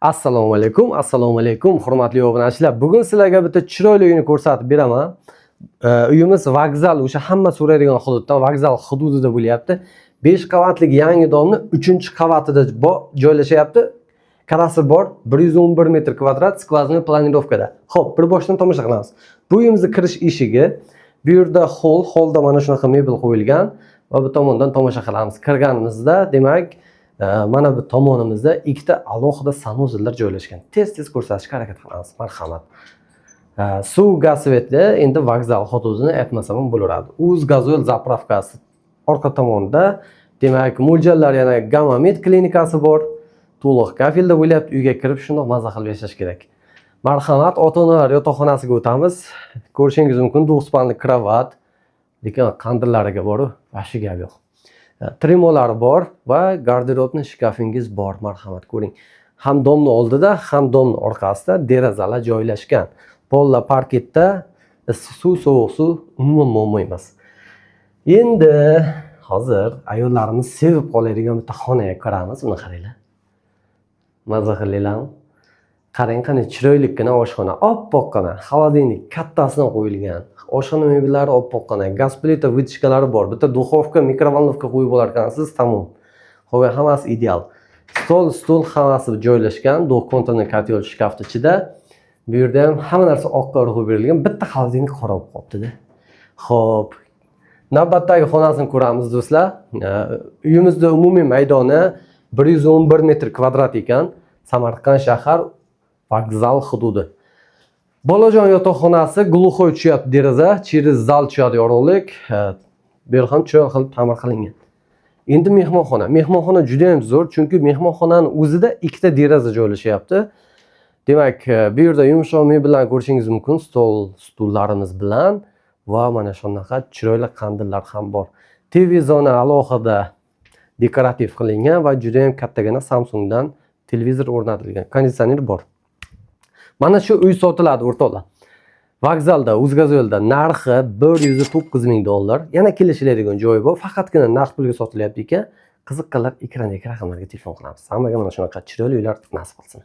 Assalomu alaykum, assalomu alaykum, hurmatli obunachilar. Bugun sizlarga bitta chiroyli uyni ko'rsatib beraman. Uyimiz vokzal, o'sha hamma so'raydigan hududdan, vokzal hududida bo'lyapti. 5 qavatli yangi domni 3-qavatida joylashyapti. Kadastr bor, 111 metr kvadrat, сквозной планировка da. Xo'p, bir boshdan tomosha qilamiz. Bu uyimizni kirish eshigi, bu yerda hol, holda mana shunaqa mebel qo'yilgan va bu tomondan tomosha qilamiz. Kirganimizda, demak, mana bu tomonimizda ikkita alohida санузел lar joylashgan. Tez-tez ko'rsatishga harakat qilamiz. Marhamat. Suv, gaz, свет li, endi vokzal hududini aytmasam ham bo'laveradi. Uz gazoil заправка si orqa tomonda. Demak, mo'ljallar yana Gamamed klinikasi bor. To'liq kafelda bo'lyapti. Uyga kirib shundoq maza qilib yashash kerak. Marhamat, ota-onalar yotoqxonasiga o'tamiz. Ko'rishingiz mumkin, двухспальный кровать. Lekin qandillariga boru, вообще gap yo'q. Trimolari bor va garderobni shkafingiz bor. Marhamat, ko'ring. Ham domni oldida, ham domni orqasida derazalar joylashgan. Pollar parketda, issiq suv, sovuq suv umuman muammo emas. Endi hozir ayollarimiz sevib qoladigan bitta xonaga kiramiz. Buni qaranglar. Maza qilinglarmi? Qarang, qanday chiroylikkina oshxona, oppoqqina, холодильник kattasidan qo'yilgan. Oshxona mebellari oppoqqina, gaz plita, вытяжка lari bor. Bitta духовка, микроволновка qo'yib olarkansiz, tamom. Qolgan hammasi ideal. Stol, stul hammasi joylashgan, двухконтурный котел shkaf ichida. Bu yerda ham hamma narsa oqqa urg'u berilgan. Bitta холодильник qora bo'lib qolibdi-da. Xo'p, navbatdagi xonasini ko'ramiz, do'stlar. Uyimizda umumiy maydoni 111 metr kvadrat ekan. Samarqand shahar, vokzal hududi. Bolajon yotoqxonasi, глухой tushyapti deraza, через zal tushadi yorug'lik. Bu yer ham chiroyli qilib ta'mir qilingan. Endi mehmonxona. Mehmonxona juda ham zo'r, chunki mehmonxonani o'zida ikkita deraza joylashyapti. Demak, bu yerda yumshoq mebellarni ko'rishingiz mumkin, stol, stullarimiz bilan va mana shunaqa chiroyli qandillar ham bor. TV zona alohida dekorativ qilingan va juda ham kattagina Samsungdan televizor o'rnatilgan, konditsioner bor. Mana shu uy sotiladi, o'rtoqlar. Vokzalda, O'zgazo'lda, narxi 109 ming dollar. Yana kelishiladigan joyi bor. Faqatgina naqd pulga sotilyapti ekan. Qiziqqanlar ekrandagi raqamlarga telefon qilamiz. Hammaga mana shunaqa chiroyli uylar nasib qilsin.